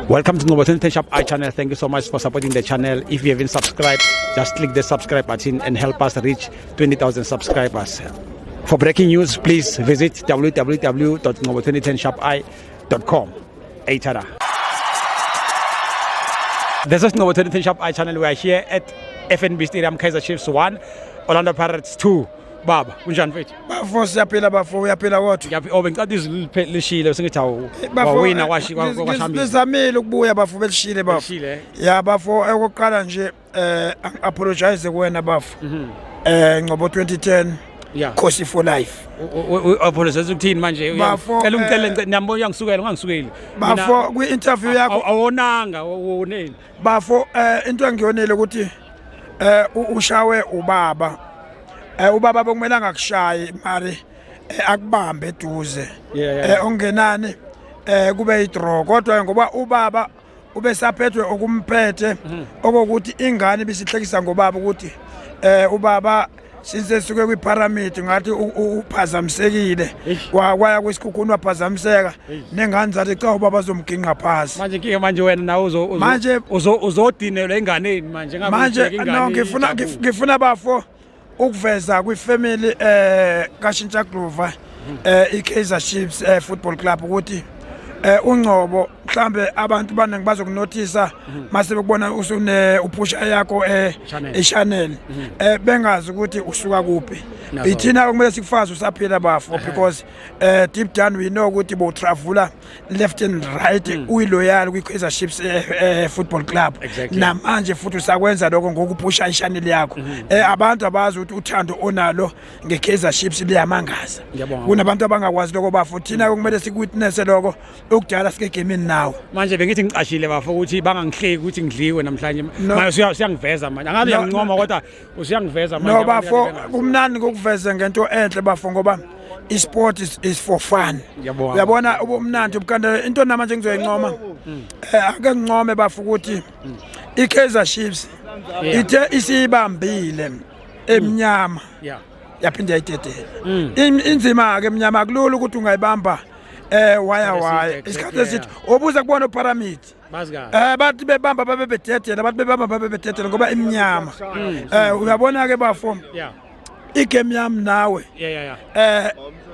Welcome to Ngobo 2010 Shop I channel. Thank you so much for supporting the channel. If you haven't subscribed, just click the subscribe button and help us reach 20,000 subscribers. For breaking news, please visit www.ngobo2010shopi.com. Eitara. This is Ngobo 2010 Shop I channel. We are here at FNB Stadium, Kaizer Chiefs 1, Orlando Pirates 2. Baba, kunjani mfethu? Bafo, siyaphila bafo, uyaphila kodwa? Ngiyaphi, oh, bengicela izulu lishile sengithi awu Bafo, wawina kwashi kwashambili. Lizamile ukubuya bafo, belishile bafo. Lishile. Ya bafo, okokuqala nje apologize kuwena bafo. Ngcobo 2010. Khosi for life. Apologize ukuthini manje? Bafo, Cela ungicele niyambona uyangisukela, ungangisukeli. Bafo, kwi interview yakho awonanga woneni. Bafo, into engiyonile ukuthi ushawe ubaba. Ubaba bekumele angakushayi mari akubambe eduze. Ongenani kube i-draw, kodwa ngoba ubaba ubesaphethwe okumphethe okokuthi ingane ibisihlekisa ngobaba ukuthi ubaba since esuke kwi-Pyramid ngathi uphazamisekile, kwaya kwiSikhukhune waphazamiseka, nengane zathi cha, ubaba azomginqa phasi. Manje inkinga manje wena nawe uzodinelwa enganeni manje ngabe Manje ubheka ingane no, ijabule. ngifuna bafo ukuveza kwifamily kaShintsha Glover, iKaizer Chiefs Football Club, ukuthi uNgcobo mhlambe abantu baningi bazokunothisa mase bekubona usune uphusha yakho Channel. i-channel, bengazi ukuthi usuka kuphi. Nazo. Ithina kumele sikufaze usaphila bafo, because deep down we know ukuthi bowutravula left and right, uyiloyal kwi-Kaizer Chiefs Football Club. Namanje futhi usakwenza lokho ngokuphusha i-channel yakho. Abantu abazi ukuthi uthando onalo nge-Kaizer Chiefs liyamangaza. Ngiyabonga. Kunabantu abangakwazi lokho bafo, thina kumele sikuwitness lokho okudala sike egamini nawe. Manje bengithi ngicashile bafo ukuthi bangangihleki ukuthi ngidliwe namhlanje. No. Manje usuyangiveza manje, angabe No, uyangincoma kodwa usuyangiveza manje. No abantu bafo, kade bengazi. Kumnandi ngokuveza ngento enhle bafo, ngoba isport is for fun. Ngiyabonga. Uyabona ubumnandi ubukande into namanje ngizoyincoma, ake ngincome bafo ukuthi iKaizer Chiefs ithe isibambile emnyama yaphinda yayidedela. Inzima ke emnyama, akulula ukuthi ungayibamba waya waya isikhathi esithi obuza kubona uPyramid. Bazi kahle. Bathi bebamba babe bededela, bathi bebamba babe bededela ngoba imnyama. Uyabona ke bafo, igame yami nawe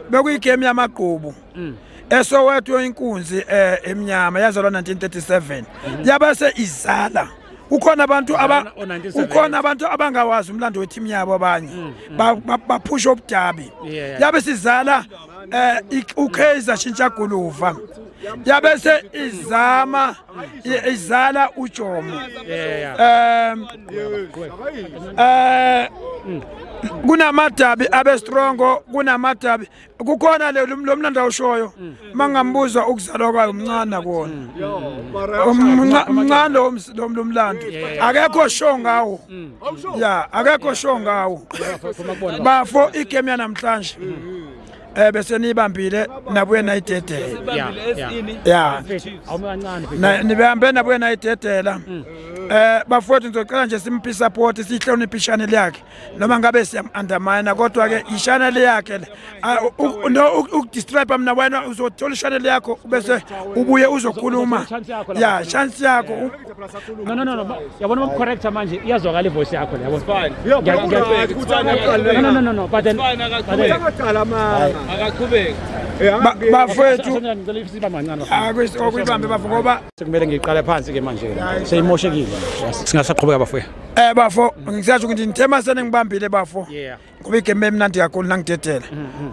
bekuyigame yamagqubu eSoweto, inkunzi emnyama yazalwa 1937, yabase izala kukhona abantu aba Izalwa o-1978. Kukhona abantu abangawazi umlando weteam yabo, abanye baphusha obudabi. Yabe sizala uKaizer Shintsha Guluva, yabe se izama izala uJomo. Kunamadabi abe strong, kunamadabi kukhona le lo mlando awushoyo, mangambuza ukuzalwa kwayo umncane kona. Umncane lo mlando, akekho sure ngawo, ya, akekho sure ngawo bafo. Igame yanamhlanje bese niyibambile nabuye nayidedela. Ya. Awume kancane mfethu. Nibehambe nabuye nayidedela. Bafowethu, ngizocela nje simphe support, sihloniphe i-channel yakhe noma ngabe siyam-undermine, kodwa ke i-channel yakhe le. Ah, no ukudescribe mina, wena uzothola i-channel yakho bese ubuye uzokhuluma. Chance yakho lapha. Ya, chance yakho. No, yabona uma corrector manje iyazwakala ivoice yakho le, yabona. Fine. No, but then Akaqhubeke. Bafowethu. Ngicela isibambe kancane. Okuyibambe bafo ngoba Sekumele ngiqale phansi ke manje, seyimoshekile. Singasaqhubeka bafowethu. Bafo, ngisasho ukuthi ngithema seningibambile bafo ngoba igame emnandi kakhulu nangidedela.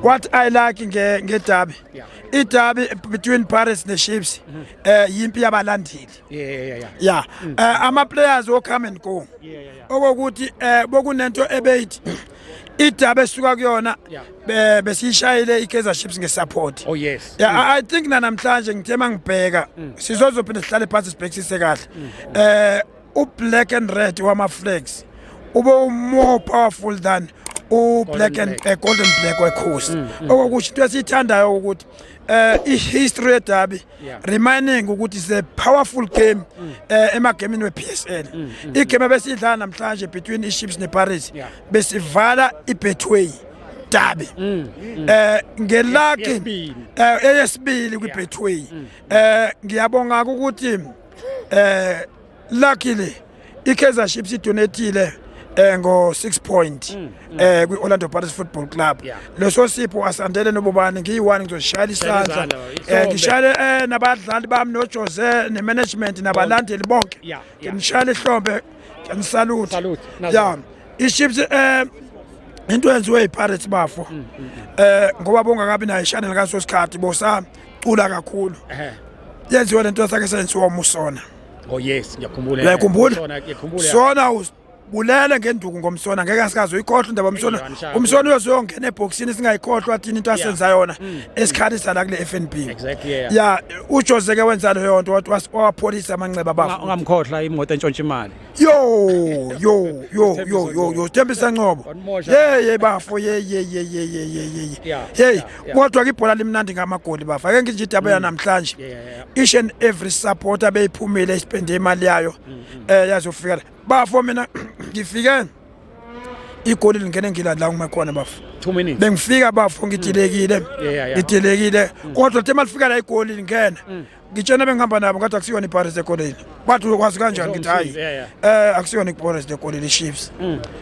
What I like ngedabi, idabi between Pirates ne-Chiefs, yimpi yabalandeli. Yeah. Ya, ama players wo come and go, okokuthi bokunento ebeyithi idabi esuka kuyona besiyishayile iKaizer Chiefs ngesupport. Oh yes. Yeah, I think na namhlanje ngithe mangibheka sizozophinde sihlale phansi sibhekisise kahle u-black and red wama flags ube more powerful than u-black and Black. Golden black wekhosi, okokusho into esiyithandayo ukuthi i-history yedabi reminding ukuthi is a powerful game emagamini we-PSL. Igame ebesiyidlala namhlanje between i-Chiefs ne-Pirates, besivala i-Betway derby ngelucky. Yesibili. Eyesibili kwi-Betway. Ngiyabonga ukuthi Luckily iKaizer Chiefs idonatile ngo 6 point kwi-Orlando Pirates Football Club. Leso sipho asandele nobobani ngiyi-1, ngizoshayela isandla. Izandla, ihlombe. Ngishayele nabadlali bami noJose ne-management nabalandeli bonke. Ngishayela ihlombe, ngisalute. Salute, nazo. Ya, iChiefs, into yenziwe yiPirates bafo, ngoba bongakabi nayo ichannel ngaso sikhathi, bosacula kakhulu. Yenziwe lento sake senziwa uMusona. Oh yes, ngiyakhumbula. Uyayikhumbula? Sona, ngiyakhumbula. Sona usibulele ngenduku ngomsona, ngeke asikaze uyikhohlwe indaba yomsona. Eyi, Umsona uyozoyongena ebhokisini, singayikhohlwa thina into asenza yona esikhalisa la kule FNB. Ya, uJose ke wenza leyo nto, wathi wawapholisa amanxeba bafo. Ungamkhohlwa imoto entshontsha imali. Yo yo yo yo yo yo, Thembisa Ngcobo. Wanimosha. Ye ye bafo, ye ye ye ye ye ye ye ye. Hey, kodwa ke ibhola limnandi ngamagoli bafo. Ake ngithi indaba yanamhlanje, each and every supporter beyiphumile, ispende imali yayo, yazofika la. Bafo, mina ngifike igoli lingene, ngila la ngime khona bafo. 2 minutes. Bengifika bafo ngidilekile. Ngidilekile, kodwa the malifika la igoli lingena, ngitshena bengihamba nabo ngathi akusiyona iPirates egolini. Bathi ukwazi kanjani? Ngithi hayi, akusiyona iPirates egolini, iChiefs.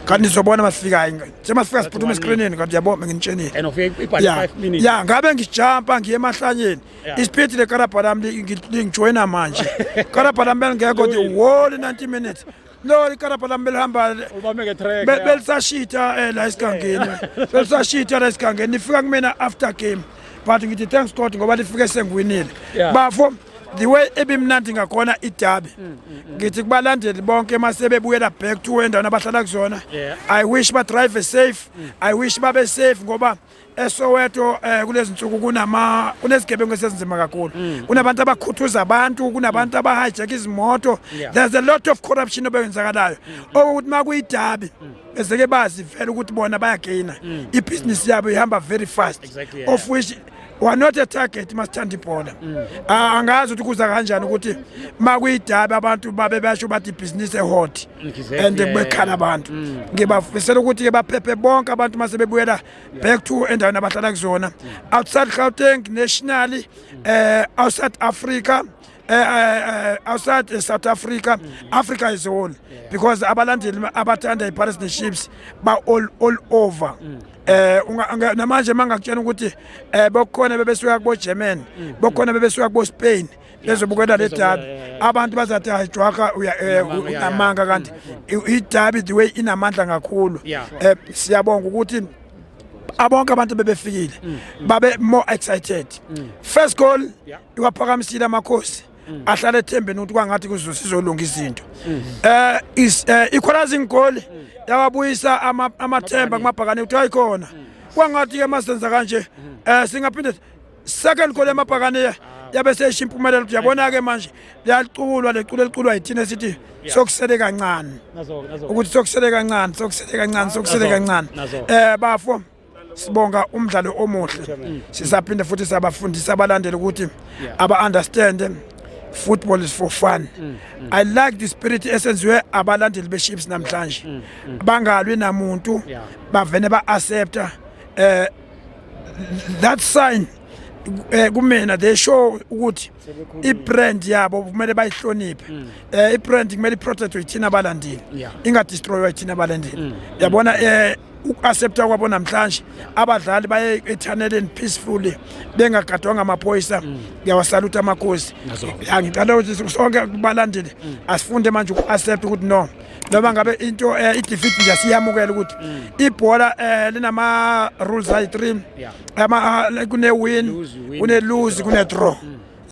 Kanti nizobona masifika, hayi, nje masifika siphuthuma escreenini, kanti yabo nginitshenile. And ufike ibhale 5 minutes. Ya, ngabe ngijampa ngiye emahlanyeni. Ispeed lekarabha lami lingijoyina manje. Karabha lami belingekho the whole 90 minutes. No, ikarabha lami belihamba Ubambe ngetrack. Belisashitha la esigangeni, belisashitha la esigangeni, lifika kumina after game, but ngithi thanks God ngoba lifike sengiwinile. Bafo, the way ebimnandi ngakhona idabi, ngithi kubalandeli bonke masebebuyela back to endaweni abahlala kuzona, I wish ba drive safe, I wish babe safe, ngoba eSoweto kulezi nsuku kunezigebengu esezinzima kakhulu, kunabantu abakhuthuza abantu, kunabantu abahijack izimoto. There's a lot of corruption obeyenzakalayo, okuthi makuyidabi bezeke bazi vele ukuthi bona bayagaina, ibhizinisi yabo ihamba very fast. Of which we are not a target masithanda ibhola. Ah, angazi ukuthi kuza kanjani ukuthi makuyidabi abantu babe basho bathi ibhizinisi ehot and bekhala abantu. Ngibafisela ukuthi ke baphephe bonke abantu mase bebuyela back to endaweni abahlala kuzona, outside Gauteng, nationally, outside Africa, outside South Africa, Africa is whole, because abalandeli abathanda iPirates neChiefs ba all over. Namanje mangakutshela ukuthi bokukhona bebesuka kubo German, bokukhona bebesuka kubo Spain bezobukela le Bezobukela, derby. Yeah. Abantu bazathi hayi jwaka, Unamanga, yeah. unamanga, kanti iderby the way inamandla kakhulu. Siyabonga ukuthi abonke abantu bebefikile babe more excited. First goal iwaphakamisile amakhosi, ahlala ethembeni ukuthi kwangathi kuzosizolunga izinto. Is equalizing goal yawabuyisa amathemba kumabhakane ukuthi ayikhona, kwangathi ke masenza kanje singaphinde. Second goal emabhakane yabe seyisho impumelelo ukuthi yabona ke manje liyaculwa leculo eliculwa yithina esithi sokusele kancane. Nazo nazo. Ukuthi sokusele kancane, sokusele kancane, sokusele Nazo, kancane. nazo. Bafo, sibonga umdlalo omuhle. Sisaphinde futhi sabafundisa abalandeli ukuthi aba understand football is for fun. I like the spirit esenziwe abalandeli beChiefs namhlanje, bangalwi namuntu. Bavene ba accepta that sign. Kumina they show ukuthi i-brand yabo kumele bayihloniphe. I-brand kumele iprotectwe yithina abalandeli, ingadestroywa yithina abalandeli, yabona. Uku-accepta kwabo namhlanje, abadlali baye ethaneleni peacefully bengagadwanga amaphoyisa, ngiyawasaluta amakhosi. Nazo. Ya, ngicela ukuthi sonke kubalandeli asifunde manje uku-accept ukuthi no, noma ngabe into i-defeat nje siyamukela ukuthi ibhola linama rules ayi-3. Ama kune win, Lose, you win. kune lose, kune draw.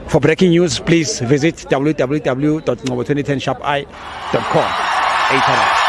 For breaking news, please visit www.ngobo2010sharpi.com. 800.